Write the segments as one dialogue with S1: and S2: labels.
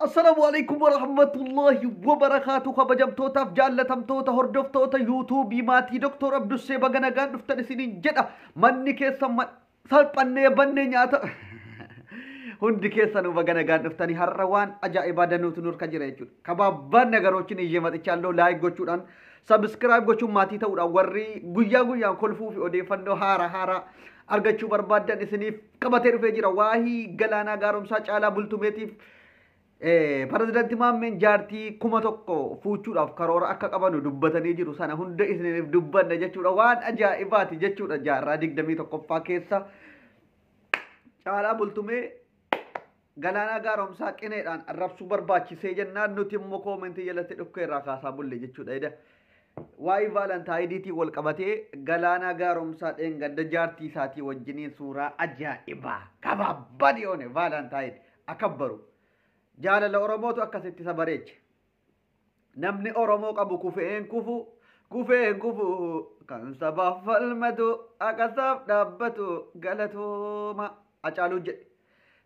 S1: Assalaamu alaikum warahmatullahi wabarakaatu. Kabajamtootaaf jaallatamtoota hordoftoota yuutuubii maatii Dr. Abdussee, baga nagaan dhuftan isiniin jedha. Manni keessan salphannee bannee nyaata. Hundi keessanuu baga nagaan dhuftanii. Har'a waan ajaa'ibaa danuutu nurka jira jechuudha. Kabaabbaan nagaroochin iyyee maxichaalloo like gochuudhaan, subscribe gochuun, maatii ta'uudhaan warri guyyaa guyyaan kolfuu fi odeeffannoo haara haaraa argachuu barbaaddan isiniif qabatee dhufee jira. Waahii Galaanaa Gaaromsaa, Caalaa Bultumeetiif Pirezidaantii Maammeen jaartii 1000 fuuchuudhaaf karoora akka qabanu dubbatanii jiru. Sana hunda isiniif dubbanna jechuudha. Waan ajaa'ibaati jechuudha. Jaarraa 21ffaa keessa Caalaa Bultumee Galaanaa Gaaromsaa qineedhaan arrabsuu barbaachisee jennaan, nuti immoo koomentii jalatti dhukkee irraa kaasaa bulle jechuudha. Eda. Waa'ee Valentine-iitiin wal qabatee Galaanaa Gaaromsaa dheengadda jaartii isaatii wajjiniin suuraa ajaa'ibaa kabaabbaa dhiyoone Valentine akabbaru. Jaalala Oromootu akkasitti isa bareeche. Namni Oromoo qabu kufeen kufu, kufeen kufu, kan sabaaf falmatu, akasaaf dhaabbatu galatooma Hacaaluu jedhe.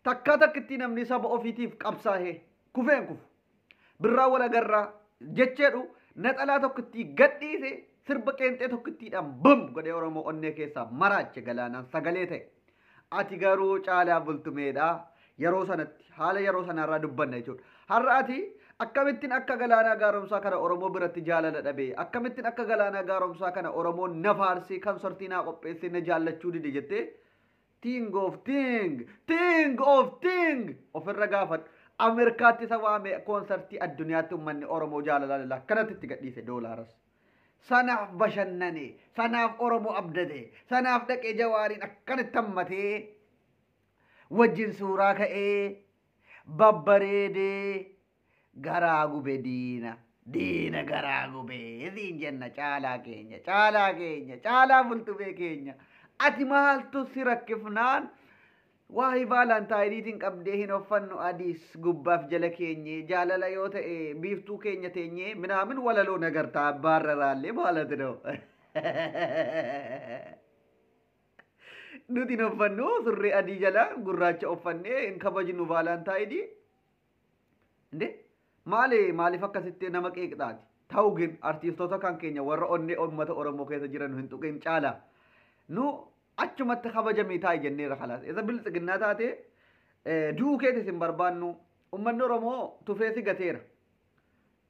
S1: Takkaa takkitti namni saba ofiitiif qabsaa'ee kufeen kufu. Birraa wal agarraa jecheedhu naxalaa tokkittii gadhiise, sirba qeenxee tokkittiidhaan bum godhee Oromoo onnee keessaa maraache. Galaanaan sagalee ta'e. Ati garuu Caalaa Bultumeedha. Yeroo sanatti haala yeroo sanaarraa dubbanna jechuudha. Har'a ati akkamittiin akka Galaanaa Gaaromsaa kana Oromoo biratti jaalala dhabee, akkamittiin akka Galaanaa Gaaromsaa kana Oromoon na faarsee, konsartii naa qopheessee na jaallachuu dide jettee think of think think of think ofirra gaafadhu. Ameerikaatti isa waame, koonsartii addunyaatti uummanni Oromoo jaalala akkanatti itti gadhiise doolaaras. Sanaaf bashannane, sanaaf Oromoo abdate, sanaaf dhaqee Jawaariin akkanatti hammatee wajjin suuraa ka'ee babbareedee garaa gube diina. Diina garaa gubee siin jenna. Caalaa keenya, Caalaa keenya, Caalaa Bultumee keenya. Ati maaltu si rakkifnaan waa'ee Valentine-iitiin qabdee hin uffannu, adiis gubbaaf jala keenye, jaalala yoo ta'e biiftuu keenya teenye minaamin walaloo nagartaa baarraraallee ማለት ነው. Nuti hin uffannu surree adii jala gurraacha uffannee hin kabajnu Valentine. Inde maali, maaliif akkasitti nama qeeqxaati? Ta'u gin artiistoota kan keenya warra onnee uummata Oromoo keessa jiran hin tuqin caala. Nu achumatti kabajamii taa'i jenneera, kalaas. Isa biltsiginnaa taate du'uu keetis hin barbaannu. Uummanni Oromoo tufee si gateera.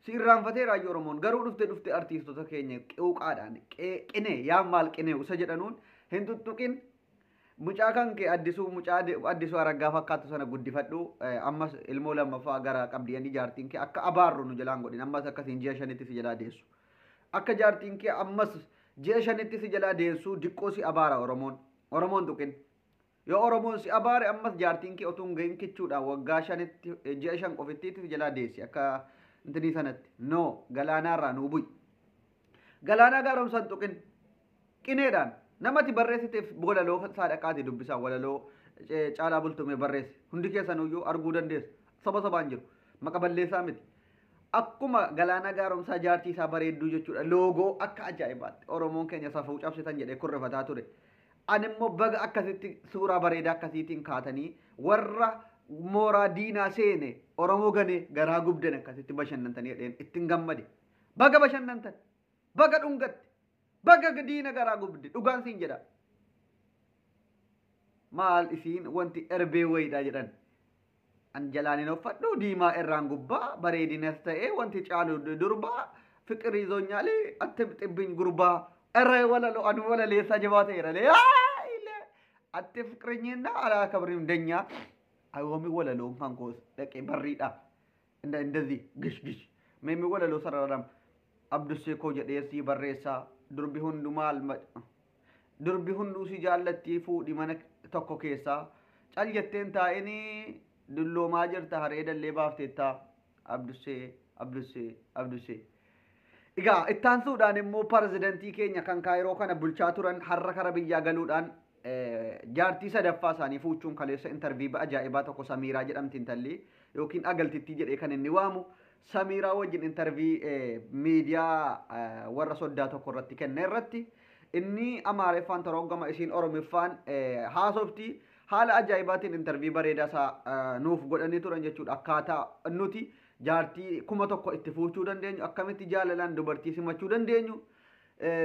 S1: Si irraanfateera ayyu Oromoon. Garuu dhufte dhufte artiistota keenya qeeqaadhaan qinee yaa maal qinee isa jedhanuun hin tuttuqin. Mucaa kan kee Addisuu, mucaa Addisuu Araggaa fakkaatu sana guddifadhu. Ammas ilmoo lammaffaa gara qabdiyanii jaartiin kee akka abaarru nu jalaan godhin. Ammas akkasiin ji'a 5tti si jalaa deessu. Akka jaartiin kee ammas ji'a 5tti si jalaa deessu diqqoo si abaara Oromoon. Oromoon tuqin. Yoo Oromoon si abaare, ammas jaartiin kee utuu hin gahin kichuudhaan waggaa 5tti, ji'a 5 qofittiitti si jalaa deessi akka intinii sanatti. No, Galaanaarraa nuu bu'i. Galaanaa Gaaromsaan tuqin. Qineedhaan namati barreessiteef walaloo isaa dhaqaati dubbisaa. Walaloo Caalaa Bultumee barreesse hundi keessanuyyuu arguu dandeessu. Saba sabaan jiru maqa balleessaa miti. Akkuma Galaanaa Gaaromsaa jaartii isaa bareedduu jechuudha loogoo akka ajaa'ibaatti Oromoon keenya safuu cabsitan jedhee kurrifataa ture. Ani immoo baga akkasitti suuraa bareedaa akkasiitiin kaatanii warra mooraa diinaa seene Oromoo ganee garaa gubdan akkasitti bashannantanii jedheen ittiin gammade. Baga bashannantan, baga dhungatte, baga diina garaa gubde, dhugaan siin jedha. Maal isiin wanti erbee wayiidha jedhan. An jalaan hin uffadhu diimaa irraan gubbaa, bareedinas ta'ee wanti caalu durbaa, fiqirii zoonyaalee atti xibbiin gurbaa irra walaloo anu walaleessaa jabaa ta'eera. Atti fiqirinyinna alaa kabriin danyaa ayoomi walaloon kan koos dhaqee barriidha. እንደዚህ ግሽ ግሽ meemi walaloo sararam Abdussee koo jedhee sii barreessaa, durbi hundumaa durbi hunduu si jaallattii fuudhi mana tokko keessaa cal jetteen taa'inii dulloomaa jirta haree dallee baafteettaa Abdussee, Abdussee, Abdussee. Egaa ittaansuudhaan immoo pirezidantii keenya kan Kaayiroo kana bulchaa turan har'a kara biyyaa galuudhaan jaartii sadaffaa isaanii fuuchuun kaleessa interview ajaa'ibaa tokko Samiiraa jedhamti intalli yookiin agaltittii jedhee kan inni waamu Samiiraa wajjin interview miidiyaa warra soddaa tokko irratti kenne irratti inni Amaariffaan toroggama, isiin Oromiffaan haasofti. Haala ajaa'ibaatiin interview bareedaa isaa nuuf godhanii turan jechuudha. Akkaataa nuti jaartii 1000 itti fuuchuu dandeenyu, akkamitti jaalalaan dubartii simachuu dandeenyu,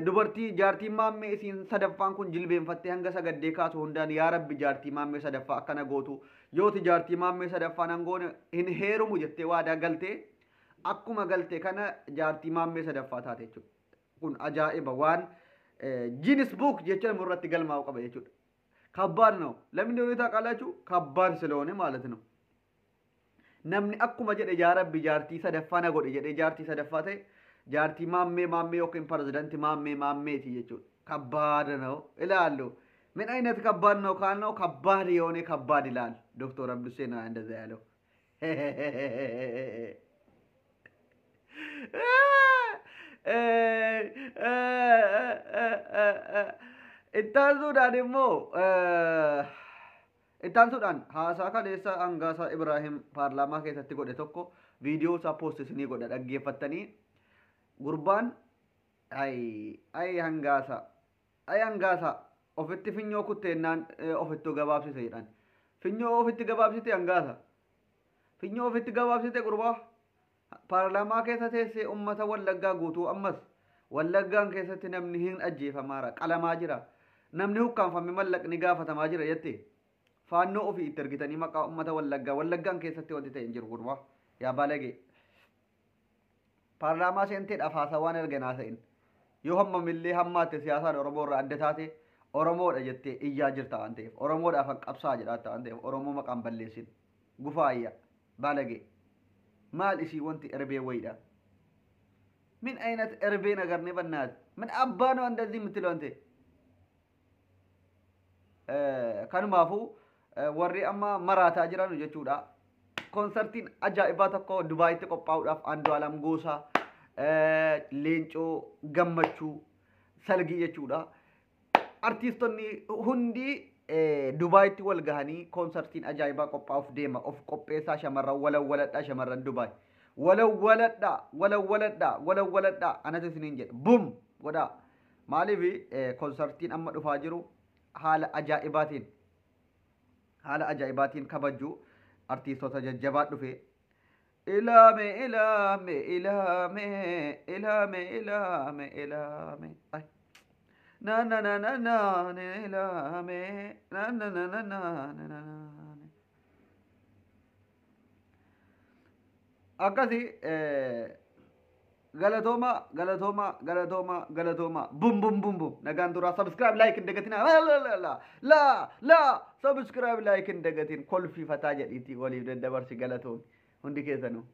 S1: dubartii jaartiin maammee isiin sadaffaan kun jilbeenfattee hanga sagaddee kaasu hundaan yaa Rabbi jaartii maammee sadaffaa akkana gootu, yooti jaartii maammee sadaffaa nan goone hin heerumu jettee waadaa galtee akkuma galte kana jaartii maammee sadaffaa taate jechuudha. Kun ajaa'iba waan Guinness Book jecha irratti galmaa'u qaba jechuudha. ከባድ ነው። ለምን እንደሆነ ታውቃላችሁ? ከባድ ስለሆነ ማለት ነው። Namni akkuma jedhe yaa Rabbi jaartii sadaffaa na godhe jedhee jaartii sadaffaa ta'e jaartii maammee maammee yookiin pirezidantii maammee maammeeti jechuudha። ከባድ ነው ይላሉ። ምን አይነት ከባድ ነው ካልነው ከባድ የሆነ ከባድ ይላል ዶክተር አብዱሴ ነው እንደዛ ያለው። Ittaansuudhaan immoo ittaansuudhaan haasaa kaleessa Hangaasaa Ibraahim paarlaamaa keessatti godhe tokko viidiyoo isaa post isinii godha dhaggeeffattanii gurbaan ay ay Hangaasaa ay Hangaasaa ofitti finyoo kutteennaan ofitti gabaabsise jedhan. Finyoo ofitti gabaabsite Hangaasaa. Finyoo ofitti gabaabsite gurbaa. Paarlaamaa keessa teessee uummata Wallaggaa guutuu ammas Wallaggaan keessatti namni hin ajjeefamaara qalamaa jira. Namni hukkaanfame mallaqni gaafatamaa jira jette. Faannoo ofii itti ergitanii maqaa uummata Wallaggaa Wallaggaan keessatti wanti ta'e hin jiru gurbaa. Yaa baalagee. Paarlaamaa seenteedhaaf haasaa waan erga haasa'in. Yoo hammamillee hammaatte siyaasaan Oromoo irraa adda taate Oromoodha jettee iyyaa jirta waan ta'eef Oromoodhaaf qabsaa jedhaata waan ta'eef Oromoo maqaan balleessin. Gufaa iyya baalagee. Maal isii wanti erbee wayiidha. ምን አይነት እርቤ ነገር ነው? በእናትህ ምን አባ ነው እንደዚህ የምትለው አንተ? Kanumaafuu warri amma maraataa jiran jechuudha. Koonsartiin ajaa'ibaa tokko Dubaayitti qophaa'uudhaaf Andu'aalam Gosaa, Leencoo Gammachuu, Salgii jechuudha. Artiistonni hundi Dubaayitti wal gahanii koonsartiin ajaa'ibaa qophaa'uuf deema. Of qopheessaa shamarran walawwaladhaa shamarran Dubaay. Walawwaladhaa walawwaladhaa walawwaladhaa anatu isiniin jedha. Bum godhaa. Maaliif koonsartiin amma dhufaa jiru haala ajaa'ibaatiin haala ajaa'ibaatiin kabajuu artiistota jajjabaa dhufe. Ilaame ilaame ilaame ilaame ilaame ilaame. Na na na na na ilaame na na na na na na na. Akkasi galatooma galatooma galatooma galatooma bum bum bum bum nagaan turaa. Subscribe like hin dagatin la la la la subscribe like hin dagatin kolfiifataa jedhiitii waliif daddabarsi galatoomi hundi keessanuu.